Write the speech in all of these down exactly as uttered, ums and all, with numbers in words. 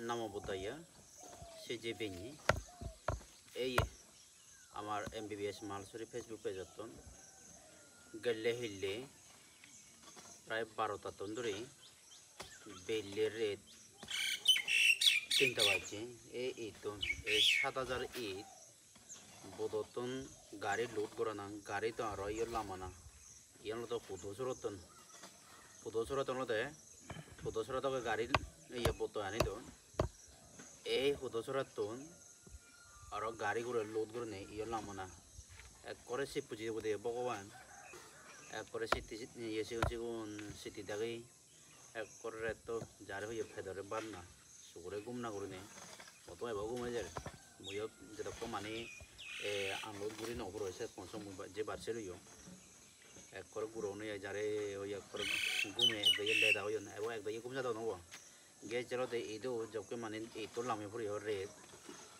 Namo Buddhaya, se je benye, ei amar M B B S Malsuri Facebook page-ottun gelle hille prai barotattun dhuri belle ret tinta bajje. Ei ittun, ei saat hajar it bodottun gari load gorana, gari to aro iyot lamana. Iyan olode Hudo Surottun. Hudo Surot olode, Hudo Surot oge gari iye bodo ani don. Ei Hudo Surottun aro gari guri load gurinei iyot lamana. Ekkore sip puji obode Bhogoban. Ekkore sitti, sitti, iye sigon sigon sitti dagi. Ekkore to jare hoye pedore bhat na, sugure gum na gurine, moto ebo gum ejer. Muiyo jedokko mani, eh, unload guri no puro, se kon som mui ba-, je bar seroyo. Ekkore guro no jare, oi ekkore gume ekdagi leda oyon, ebo ekdagi gum jadon obo. Ges jelode idu jokke mani itto lami puriyo ret,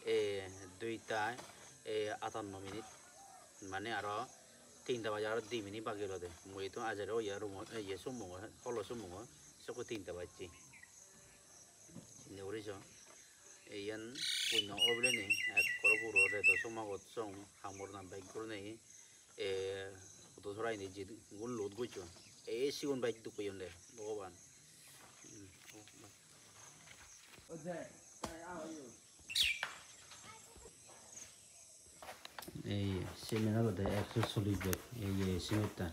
eh, duita, eh, atanno minute. Mane aro tinta bajar di minute bagi olode. Mui idu ajero oye room-ot, ye sommongor, holo sommongor, sokko tinta bajje. Indi guri so. Iyan punno obo bileni ekkore puro redo somagot song, hamor na bek gurinei, e, Hudo Sora indi jid gun load gocchon. E sigon bek duk oyon de, Bhogoban. Hmm, oh, bas. Ei cement olode ekso sollis bag, ei ye cement-tan.